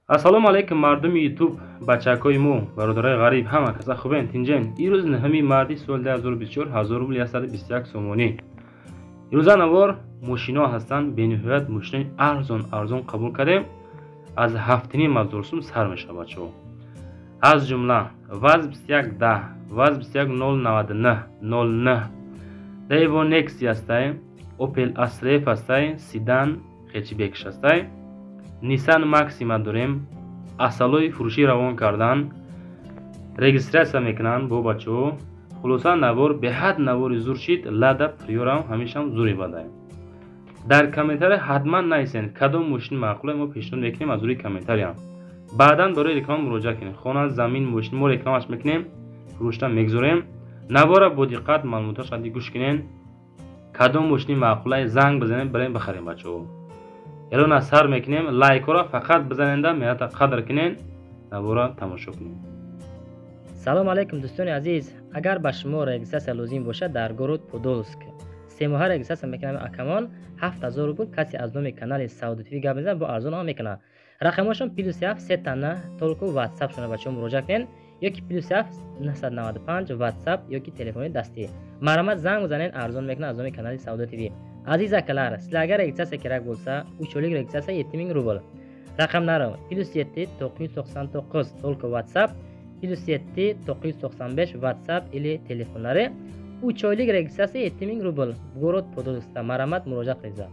Ассалому алайкум, мардуми Ютуб, бачакҳои мо, бародарои ғариб, ҳама каса хубен, тинҷен. Ирӯз 9 марти соли 2024, 1000 рубл 121 сомонӣ. Ирӯза навор мошино ҳастанд, бениҳоят мошинои арзон арзон қабул кардем. Аз 7,5 ҳазор сум сар мешавад, бачаҳо. Аз ҷумла ВАЗ 2110, ВАЗ 21099 09, Daewoo Nexia ҳастай, Opel Astra F ҳастай, седан хэтчбекш ҳастай, Nissan Maxima дорем. Асалои фурӯшӣ равон кардан, регистрация мекунанд бо бачаҳо. Хулоса, навор беҳад навори зур шид. Лада Приорам ҳамешам зуре бадаем. Дар комментария ҳатман нависен, кадом мошин маъқуле, мо пешниҳод мекунем аз рӯи комментариям. Баъдан барои реклама муроҷиат кунед. Хона, замин, мошин мо рекламаш мекунем, фурӯшта мегузорем. Навора бо диққат, маълумоташ қадди гӯш кунен. Кадом мошини маъқулае, занг бизанем, барем бихарем, бачаҳо. Элона сар мекунем. Лайкҳоро фақат бизаненда, меҳната қадр кунен, навора тамошо кунем. Салом алейкум, дӯстони азиз! Агар ба шумо регистрация лозим бошад, дар город Подолск 3 моҳа регистрация мекунам, акамон, 7000 рубл. Касе аз номи канали Савдо ТВ гап мезанад, бо арзон ҳам мекунад. Рақамҳошон +7 сетана, только ватсап шона, бачаҳо, муроҷиат кунед, ёки +7 995 ватсап ёки телефони дастӣ. Марҳамат, занг бизанед, арзон мекунад аз номи канали Савдо ТВ. Aziz akalar, sizlarga registratsiya kerak bo'lsa, 3 oylik registratsiya 7000 rubl. Raqamlari +7 999, только WhatsApp, +7 995 WhatsApp или telefonlari. 3 oylik registratsiya 7000 rubl. Город Podolskda, marhamat, murojaat qilinglar.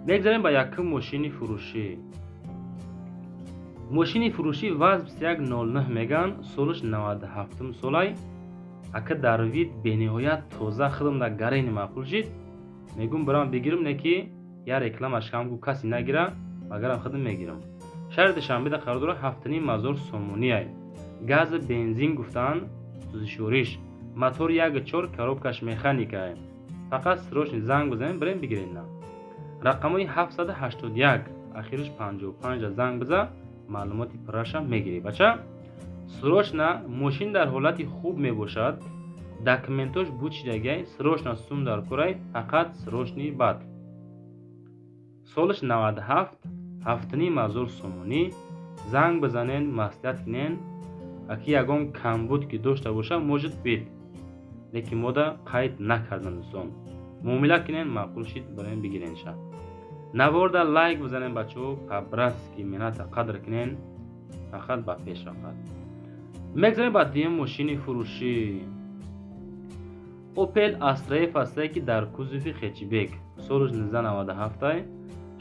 Мегзарем ба якум мошини фурӯшӣ. Мошини фурӯшӣ ВАЗ 2109 меган, солаш 97 солай. Ака, дар вид бениҳоят тоза, худам дар гарени маъқул шид. Мегум, барам бигирам, не ки я рекламаш кам гу, касе нагира, магарам худам мегирам. Шаҳри Душанбеда қарор дорад, 7,5 ҳазор сомониай. Газ, бензин гуфтанд, сӯзишвориш, мотор 1,4, коробкаш механикае. Фақат срочно занг бизанем, бирем бигирем. На, рақамҳои 781, ахираш 55 занг биза, маълумоти пурраша мегирӣ, бача. Срочно, мошин дар ҳолати хуб мебошад, документош буд шидагай, срочно сум дар курай, фақат срочный бад. Солаш 97, 7,5 ҳазор сомонӣ. Занг бизанен, маслиҳат кунен. Аки ягон камбуд ки дошта боша, может быть, лекин мода қайд накардан. Дӯстон, муомила кунен, маъқул шид, бароем бигиренша. Наворда лайк бизанен, бачаҳо, по-братски меҳната қадр кунен, фақат ба пеш рафад. Мегзарем ба дуюм мошини фурӯшӣ. Opel Astra F ҳастае, ки дар кузови хэтчбек, соли 1997,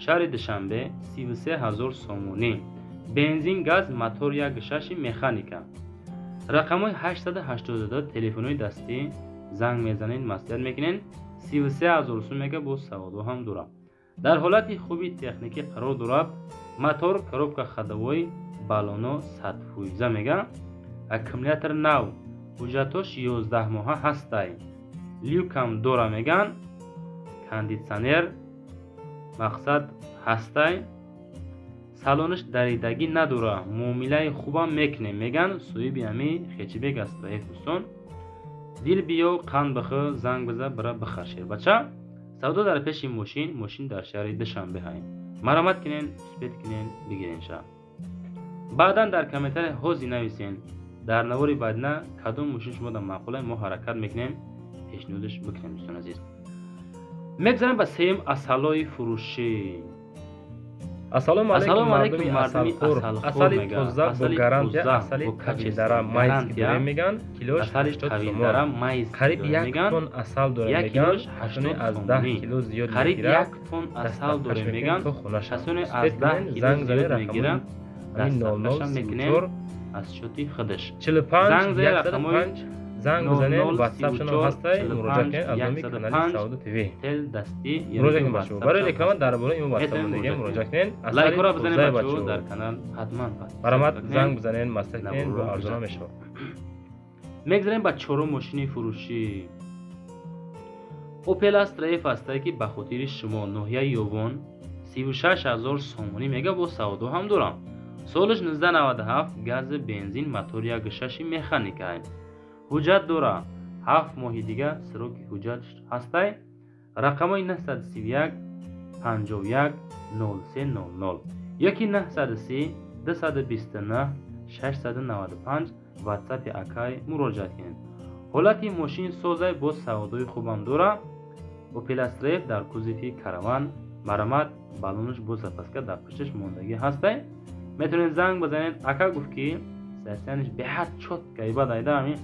шаҳри Душанбе, 33 ҳазор сомонӣ, бензин, газ, мотор 1,6 механика. Рақамҳои 882, телефонҳои дастӣ, занг мезанед, маслиҳат мекунед. 33 ҳазор сум мега, бо савдо ҳам дорад. Дар ҳолати хуби техникӣ қарор дорад, мотор, коробка ходовой, баллоно 100% мега, аккумулятор нав, ҳуҷҷатош 11 моҳа ҳастай, люкам дора меган, кондитсионер мақсад ҳастай, салонаш даридагӣ надора, муомилаи хубам мекунем меган соҳиби ҳами хэтчбек Астра F. Дӯстон, дил биё, қанд бихӯ, занг биза, бира бихар, шербача. Савдо дар пеши мошин, мошин дар шаҳри Душанбе ҳай. Марҳамат кунен, успеть кунен, бигиренша. Баъдан дар комментария ҳозир нависен, дар навори баъдина кадом мошин шумо дар маъқула, мо ҳаракат мекунем, пешниҳодаш бикунем. Дӯстон азиз, мегзарем ба сеюм асалои фурӯшӣ. Ассалому Ассалому алайкум, алайкум, мардуми мардуми асалхӯр. асалхӯр Асали мега. тоза бо Асали гарантия, тоза асали бо Тавилдара качество, майский гарантия. дорем меган, килош Асали 80 Тавилдара сомон. майский Қариб дорем як меган. тон асал дорем Як меган, килош касоне 80 аз 10 сомонӣ. кило зиёд Қариб мегирад, як тон асал дастархаш дорем мекунем меган. то хонаша. Касоне аз Успеть 10 кунен, кило занг занед зиёд мегиранд, рақамҳои ҳамин дастархашам мекунем 0034 аз счёти худаш. 45 Занг занед рақамҳои 105, занг бизанед, 00 ватсапшон 34 ҳастай, муроҷиат 45 кунед аз номи канали 105 Савдо ТВ. Тел дастӣ. Муроҷиат кунед, бачаҳо. Барои реклама дар бораи ин ватсап Метавонем мондагӣ муроҷиат муроҷиат кунед. Асали Лайкҳоро бизанед, тозаи, бачаҳо, бачаҳо. дар канал ҳатман подписаться Марҳамат, кунед. занг бизанед, маслиҳат кунед, бо Наворро арзона бизанед. мешавад. Мегзарем ба чорум мошини фурӯшӣ. Opel Astra F ҳастае, ки ба хотири шумо, ноҳияи Ёвон, 36 ҳазор сомонӣ мега, бо савдо ҳам дорам. Солаш 1997, гази, бензин, мотор 1,6 механика, ҳуҷҷат дора, 7 моҳи дига сроки ҳуҷҷат ҳастай. Рақамҳои 931 51 03 00 ёки 930. 229 695 WhatsApp акай муроҷиат кунед. Ҳолати мошин созай бо савдои хубам дора. Opel Astra F дар кузови Караван, марамат баллонаш бо запаска дар пушташ мондагӣ ҳастай. Метавонед занг бизанед. Ака гуфт ки состояниш беҳад чётко ибад айда ҳамин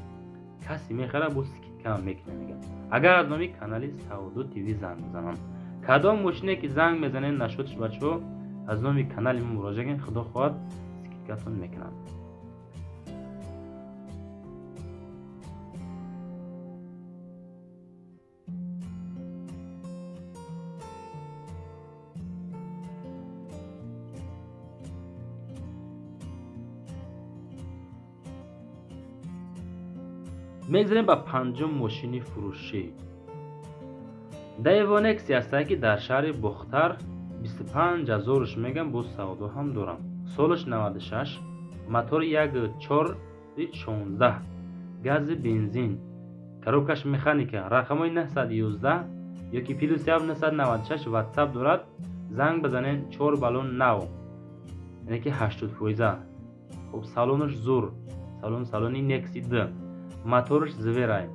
касе мехара бо скидка ҳам мекунад мегӯяд. Агар аз номи канали Савдо ТВ занг бизанам, кадом мошине ки занг мезанед нашудш бачаҳо, аз номи канали мо муроҷиат кунед, худо хоҳад скидкатон мекунанд. Мегзарем ба панҷум мошини фурӯшӣ. Daewoo Nexia ҳастае ки дар шаҳри Бохтар 25000 мегам бо савдо ҳам дорам. Солаш 96, мотори 1.4 16, гази бензин, коробкаш механика, рақамҳои 911 ёки плюс 996 WhatsApp дорад. Занг бизанед. 4 баллон нав, яъне ки 80%. Хуб, салонаш зур, салон салони Nexia D, мотораш зверай.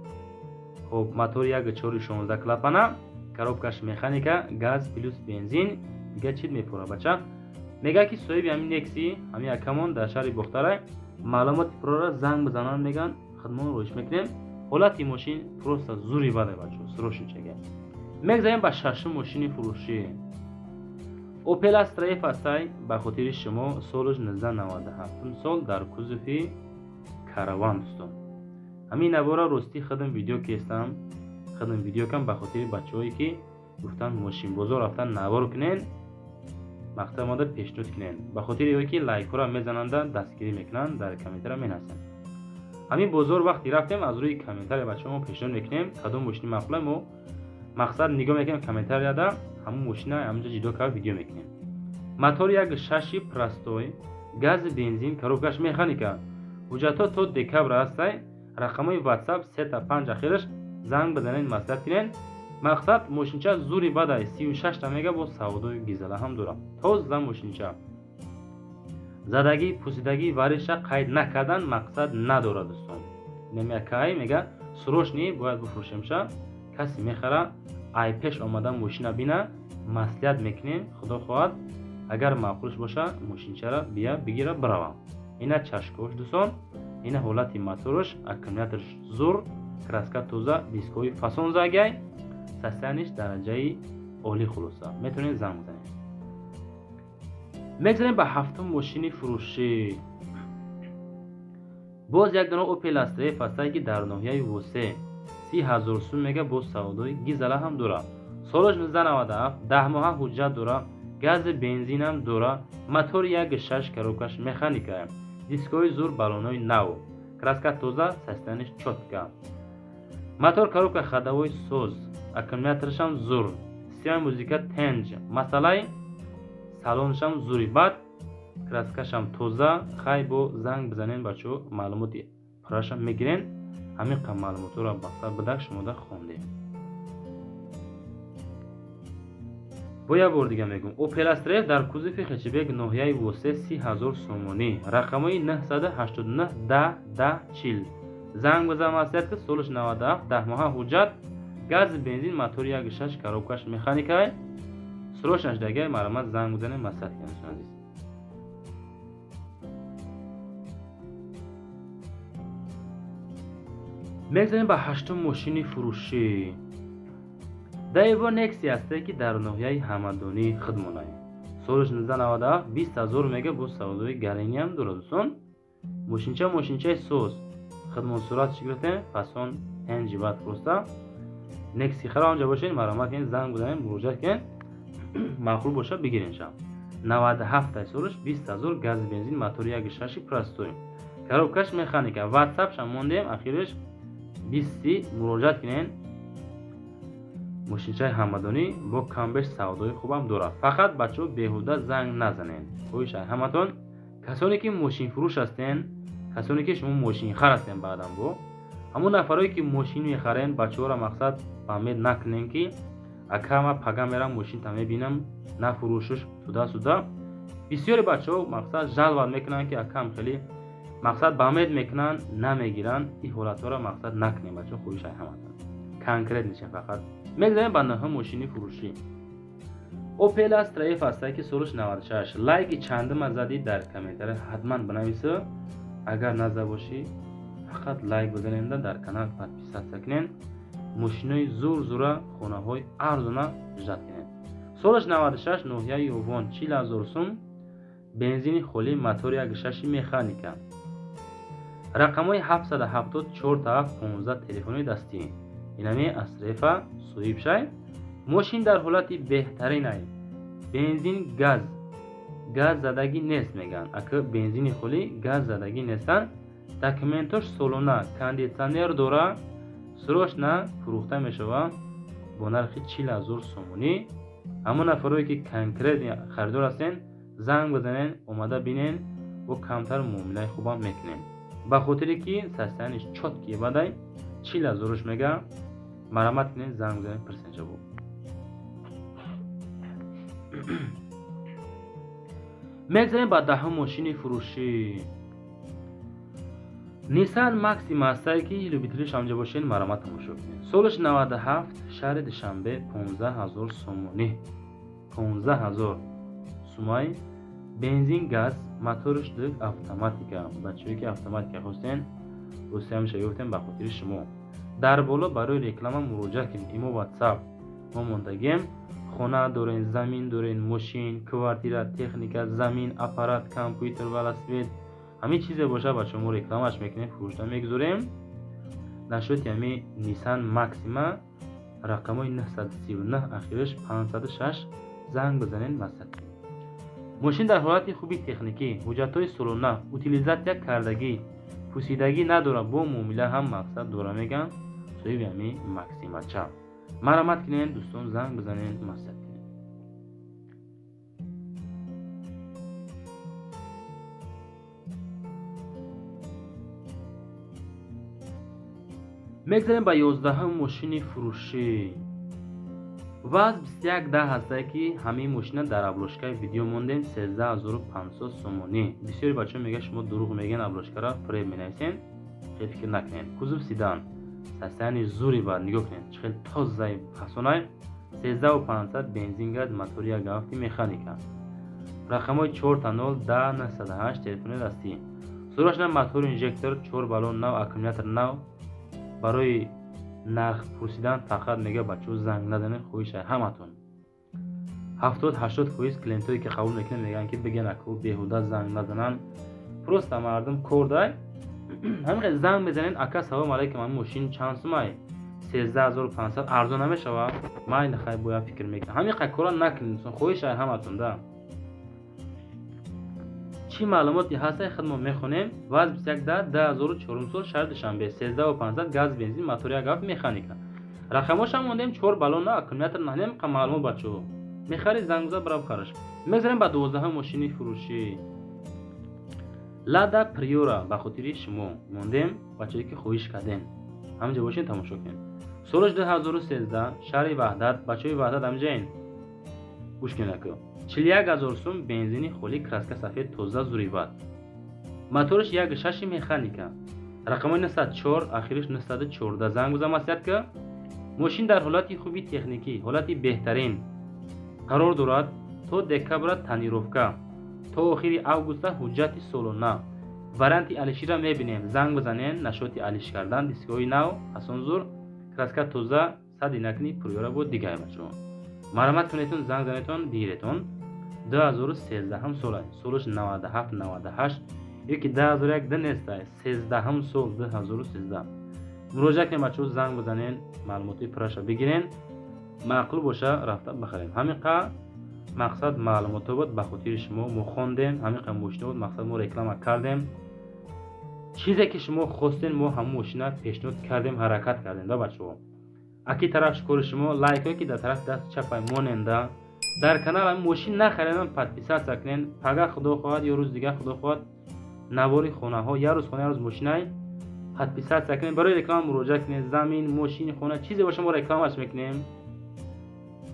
Хуб, мотор 1.4 16 клапана, коробкаш механика, газ плюс бензин. Дига чӣ мепура бача? Мега ки соҳиби ҳамин Nexia ҳамин акамон дар шаҳри Бохтарай. Маълумоти пуррара занг бизананд, меган хидмон роиш мекунем. Ҳолати мошин просто зури бадай бачо, срочничага. Мегзарем ба шашум мошини фурӯшӣ. Opel Astra F ҳастай ба хотири шумо, солаш 1997 сол дар кузови Караван. Дӯстон, ҳамин навора ростӣ худам видео кестам, худам видео кам ба хотири бачаҳое ки гуфтанд мошинбозор рафтан навор кунен, мақсад омада пешниҳод кунен, ба хотири ое ки лайкҳоро мезананда, дастгирӣ мекунанд, дар комментария менависанд. Ҳамин бозор вақте рафтем, аз рӯи комментария бачаҳо мо пешниҳод мекунем кадом мошини маъқула. Мо мақсад нигоҳ мекунем комментарияда, ҳамун мошина ҳамунҷо ҷидо карда видео мекунем. Мотор 1.6 простой, гази бензин, коробкаш механика, ҳуҷҷатҳо то декабр ҳастай. Рақамҳои WhatsApp 3 5 ахираш, занг бизанед, маслиҳат кунед. Мақсад мошинча зури бадай, 36 та мега бо савдои гизала ҳам дорам. Тоза мошинча, задагӣ пусидагӣ вариша қайд накардан мақсад надорад. Дӯстон, немякай мега срочный бояд бифурӯшемша, касе мехара ай пеш омада мошина бина, маслиҳат мекунем. Худо хоҳад, агар маъқулш боша, мошинчара бия бигира биравам. Ина чашкош дӯстон, ина ҳолати мотораш, аккумуляторш зур, краска тоза, дискҳои фасон загай, состояниш дараҷаи олӣ. Хулоса, метавонед занг бизанед. Мегзарем ба ҳафтум мошини фурӯшӣ. Боз як дона Opel Astra F ҳастае ки дар ноҳияи Восе, 30 000 сум мега, бо савдои гизала ҳам дора. Солаш 1997, 10 моҳа ҳуҷҷат дора, гази бензинам дора, мотори 1.6, коробкаш механика, дискҳои зур, баллонҳои нав, краска тоза, состояниш чётко, мотор, коробка ходовой соз, аккумуляторашам зур, системаи музыка тенҷ, масъалаи салонашам зури бад, краскашам тоза. Хай, бо занг бизанен бачаҳо, маълумоти пуррашам мегирен. Ҳамин қа маълумотҳоро мақсад бидак шумода хондем. Бо як бор дига мегӯм: Opel Astra F дар кузови Хечибек, ноҳияи Восе, 30 000 сомонӣ, рақамҳои 989 10 10 40, занг бизан, маслиҳат ки. Солаш 97, 10 моҳа ҳуҷҷат, гази бензин, мотори 1.6, коробкаш механикай. Срочнаш дагай, марамат занг бизанем, маслиҳат кунем, дӯстони азиз. Мегзарем ба ҳаштум мошини фурӯшӣ. Daewoo Nexia ҳастае ки дар ноҳияи Ҳамадонӣ хидмонае, солаш 1997, 20 000 мега, бо савдои гарениам дорад. Дӯстон, мошинча мошинчаи соз, хидмон суратш гирифтем, фасон ҳенҷи бад. Просто Nexia хара онҷа бошед, марамат кунед, занг бизанед, муроҷиат кунед, маъқул боша бигиренша. 97 солаш, 20 000, гази бензин, мотори 1.6 простой, коробкаш механика. Ватсапшам мондем, ахираш 20, муроҷиат кунед. Мошинчаи Ҳамадонӣ бо камбеш савдои хубам дорад. Фақат бачаҳо, беҳуда занг назанед, хоҳишай ҳаматон. Касоне ки мошинфурӯш ҳастен, касоне ки шумо мошинхар ҳастен, баъдан бо ҳамон нафарое ки мошин мехарен, бачаҳоро мақсад фаҳмед накунем ки ака, ма пага мерам, мошинта мебинам, нафурӯшуш туда суда. Бисёри бачаҳо мақсад жалва мекунанд, ки акам хеле мақсад ба мед мекунанд, намегиранд. Ин ҳолатҳоро мақсад накунем, бачаҳо, хоҳиш ай ҳаматон. Конкрет мешем фақат. Мегзарем ба нӯҳум мошини фурӯшӣ. Opel Astra F ҳастае, ки солаш 96. Лайки чандума задӣ, дар комментария ҳатман бинависӣ. Агар назда бошӣ, фақат лайк бизаненда, дар канал подписаться кунен. Мошинои зур зура, хонаҳои арзона ждать кунен. Солаш 96, ноҳияи Ёвон, 40 000 сум, бензини холӣ, мотори 1,6 механика. Рақамҳои 770 4 15 телефони дастӣ. Инами Астра F соҳиб шай. Мошин дар ҳолати беҳтаринай. Бензин, газ. Газ задагӣ нест мегӯянд. Ака, бензини холӣ, газ задагӣ нестанд. Документош солона, кондитсионер дора, срочно фурӯхта мешавад бо нархи 40 000 сомонӣ. Ҳамон нафарое ки конкрет харидор ҳастен, занг бизанен, омада бинен, бо камтар муомилаи хубам мекунем. Ба хотире ки состояние ш чёткий бадай, 40 000-ш мега, марамат кунен, занг бизанен, пирсен шабо. Мегзарем ба даҳум мошини фурӯшӣ. Nissan Maxima ҳастае, ки любители ш ҳамҷа бошен, марамат тамошо кунед. Солаш 97, шаҳри Душанбе, 15 000 сомонӣ. 15 000 сумай, бензин, газ, моторш дук, автоматика. Бачаҳое ки автоматика хостен, русиямша ёфтем ба хотири шумо. Дар боло барои реклама муроҷиат кунед. Имо, WhatsApp мо мондагем. Хона дорен, замин дорен, мошин, квартира, техника, замин, аппарат, компютер, велосипед, ҳамин чизе боша, бачаҳо, мо рекламаш мекунем, фурӯшта мегузорем. Нашоти ҳами Nissan Maxima рақамҳои 939, ахираш 506, занг бизанед, маслиҳат кунед. Мошин дар ҳолати хуби техникӣ, ҳуҷҷатҳои солона, утилизация кардагӣ, пусидагӣ надорад, бо муомила ҳам мақсад дора мегӯянд соҳиби ҳами Максимача. Марамат кунед, дӯстон, занг бизанед, маслиҳат кунед. Мегзарем ба 11-ум мошини фурӯшӣ. ВАЗ 2110 ҳастае, ки ҳамин мошина дар обложка и видео мондем, 13 500 сомонӣ. Бисёри бачаҳо мегӯянд, шумо дурӯғ мегӯянд, обложка ра фиреб менависен. Хеле фикр накунед. Кузов седан, состояние зури бад, нигоҳ кунед, чӣ хел тозаи фасонай. 13 500, бензин, газ, мотори 1,7 механика. Рақамҳои 4 0 10 908 телефони дастӣ. Сурашна мотори инжектор, 4 баллон нав, аккумулятор нав. Барои нарх пурсидан фақат мега, бачаҳо, занг назанед, хоҳиша ҳаматон. 70-80% клиентое ки қабул мекунанд, мегӯянд, ки бигӯянд, аку беҳуда занг назананд. Просто мардум кор дай. Ҳамин хел занг мезанед: ака, салом алайкум, ҳамин мошин чанд сумай? 13 500 арзон намешавад? Майли, хай, бояд фикр мекунам. Ҳамин қай кора накунед, хоҳиша ҳаматон да. Чӣ маълумоте ҳастае, худ мо мехонем. ВАЗ 2110, 2004 сол, шаҳри Душанбе, 13 500, газ, бензин, мотори 1,7 механика. Рақамҳошам мондем, 4 баллон на, аккумулятор на, ҳамин қа маълумот, бачаҳо. Мехарӣ, занг бизан, бирав хараш. Мегзарем ба 12-ум мошини фурӯшӣ. Лада Приора ба хотири шумо мондем, бачаҳое ки хоҳиш кардем. Ҳаминҷа бошед, тамошо кунед. Солаш 2013, шаҳри Ваҳдат, бачаҳои Ваҳдат ҳаминҷаен. Гӯш кунед, ака. 41 000 сум, бензини холӣ, краска сафед, тоза, зуриват. Мотораш 1,6 механика. Рақамҳои 904, ахириш 914, занг бизан, маслиҳат ка. Мошин дар ҳолати хуби техникӣ, ҳолати беҳтарин қарор дорад, то декабра тонировка, то охири августа ҳуҷҷати солона. Варианти алишира мебинем, занг бизанен, нашоти алиш кардан, дискҳои нав, асон зур, краска тоза, сади накни, Приора бо дигар, бачаҳо. Марамат кунедтон, занг занедтон, бигиретон. 2013 сола, солаш 97, 98 ёки 2001 д нестай, 13 сол 2013. Муроҷиат кунед, бачаҳо, занг бизанен, маълумоти пурраша бигирен, маъқул боша, рафта бихарем. Ҳамин қа мақсад маълумотҳо буд ба хотири шумо мо хондем, ҳамин қа мошина буд, мақсад мо реклама кардем. Чизе ки шумо хостен, мо ҳамон мошина пешниҳод кардем, ҳаракат кардем да, бачаҳо. Аки тараф кори шумо, лайкҳое ки дар тарафи дасти чапай моненда, дар канал ҳамин мошин нахаренам, подписаться кунен. Пага худо хоҳад ё рӯзи дигар, худо хоҳад, навори хонаҳо, як рӯз хона, як рӯз мошинай. Подписаться кунед, барои реклама муроҷиат кунед, замин, мошин, хона, чизе боша, мо рекламаш мекунем.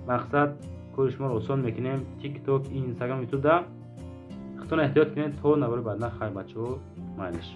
Мақсад кори шуморо осон мекунем. Тикток, Инстаграм, Ютубда Худтон эҳтиёт кунед, то навори баъдна. Хайр, бачаҳо, майлиш.